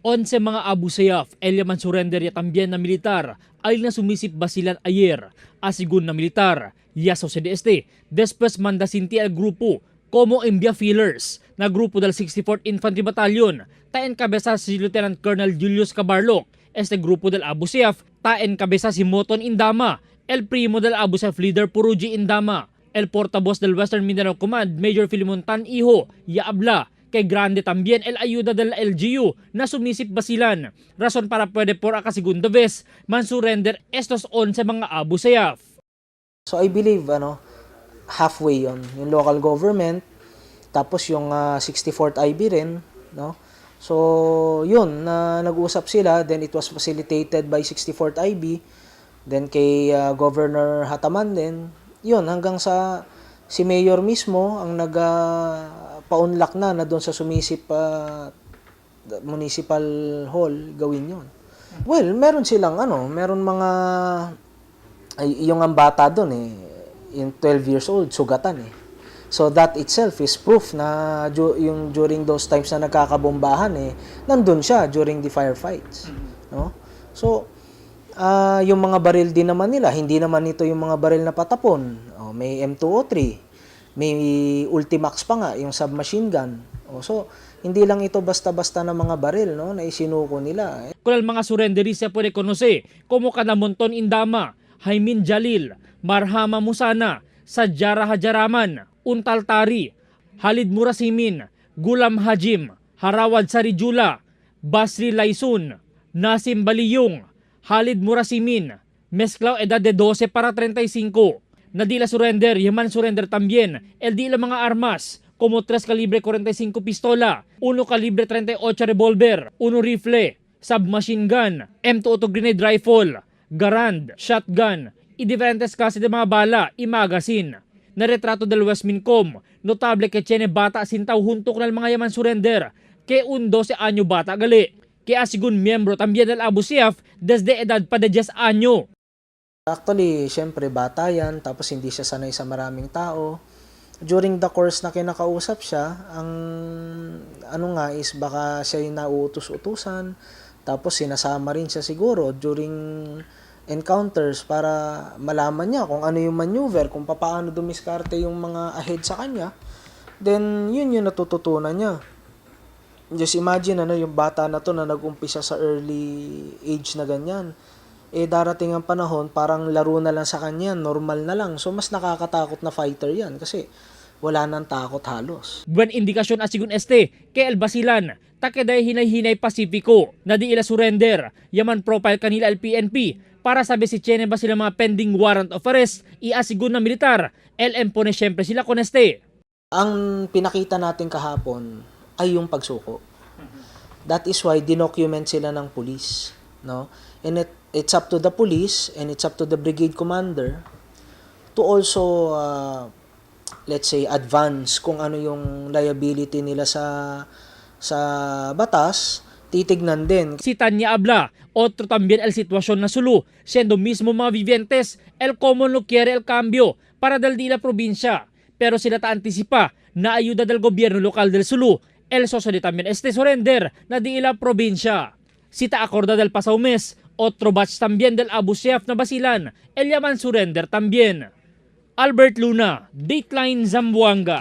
11 mga Abu Sayyaf, el yaman surrender ya también na militar, ay na sumisip basilan ayer, asigun na militar, ya CDST, después manda sinti al grupo, como envía feelers, na grupo del 64th Infantry Battalion, ta encabeza si Lieutenant Colonel Julius Cabarlok. Este grupo del Abu Sayyaf, ta encabeza si Moton Indama, el primo del Abu Sayyaf leader Puruji Indama. El portavoz del Western Mindanao Command, Major Filimon Tan Iho, ya habla kay grande también el ayuda del LGU na sumisip basilan. Rason para pwede por a segunda vez man surrender estos 11 mga Abu Sayyaf. So I believe ano, halfway yon, yung local government, tapos yung 64th IB rin, no? So yun na nag-usap sila, then it was facilitated by 64th IB, then kay Governor Hataman din. Yun hanggang sa si Mayor mismo ang nag paunlak na na doon sa Sumisip Municipal Hall gawin yun. Well, meron silang ano, meron mga ay, yung ang bata doon eh, yung 12 years old, sugatan eh. So that itself is proof na yung during those times na nagkakabombahan eh, nandun siya during the firefights. No? So, yung mga baril din naman nila, hindi naman ito yung mga baril na patapon. Oh, may M203, may Ultimax pa nga, yung submachine gun. Oh, so, hindi lang ito basta-basta na mga baril, no, na isinuko nila. Con el mga surrenderista puede conocer como Kanamonton Indama, Jaimin Jalil, Marhama Musana, Sajara Hajaraman, Untal Tari, Halid Murasimin, Gulam Hajim, Harawad Sarijula, Basri Laysun, Nasim Baliyong, Halid Murasimin, mezclao edad de 12 para 35. Na di la surrender, yaman surrender también, el di la mga armas, como 3 calibre 45 pistola, 1 calibre 38 revolver, 1 rifle, submachine gun, M2 auto grenade rifle, Garand, shotgun, y diferentes klase de mga bala y magazine. Na retrato del Westmincom, notable que tiene bata sintaw junto con el mga yaman surrender, que un 12 año bata gali, que asigun miembro también del Abu Sayyaf desde edad pa de 10 año. Actually, syempre bata yan, tapos hindi siya sanay sa maraming tao. During the course na kinakausap siya, ang ano nga is baka siya yung nauutos-utusan, tapos sinasama rin siya siguro during encounters para malaman niya kung ano yung maneuver, kung papaano dumiskarte yung mga ahead sa kanya. Then, yun yung natututunan niya. Just imagine ano, yung bata na to na nag-umpisa sa early age na ganyan, eh darating ang panahon, parang laro na lang sa kanya, normal na lang. So mas nakakatakot na fighter yan kasi wala nang takot halos. Buen indikasyon asigun este kay El Basilan, takeday hinay-hinay Pasifiko na di ila surrender, yaman profile kanila el PNP para sabi si tiene ba sila mga pending warrant of arrest i asigun na militar, LM pone siyempre sila con este. Ang pinakita natin kahapon ay yung pagsuko. That is why dinocument sila ng police, no? And it's up to the police and it's up to the brigade commander to also let's say advance kung ano yung liability nila sa batas, titignan din. Si Tanya habla, otro también el sitwasyon na Sulu, siendo mismo mga vivientes el cómo no quiere el cambio para del di la provincia. Pero sila ta antisipa na ayuda del gobyerno lokal del Sulu, el sosoli también este surrender na di la provincia. Si ta acorda del pasado mes, otro batch también del Abu Sayyaf na basilan, el llaman surrender también. Albert Luna, Dateline Zamboanga.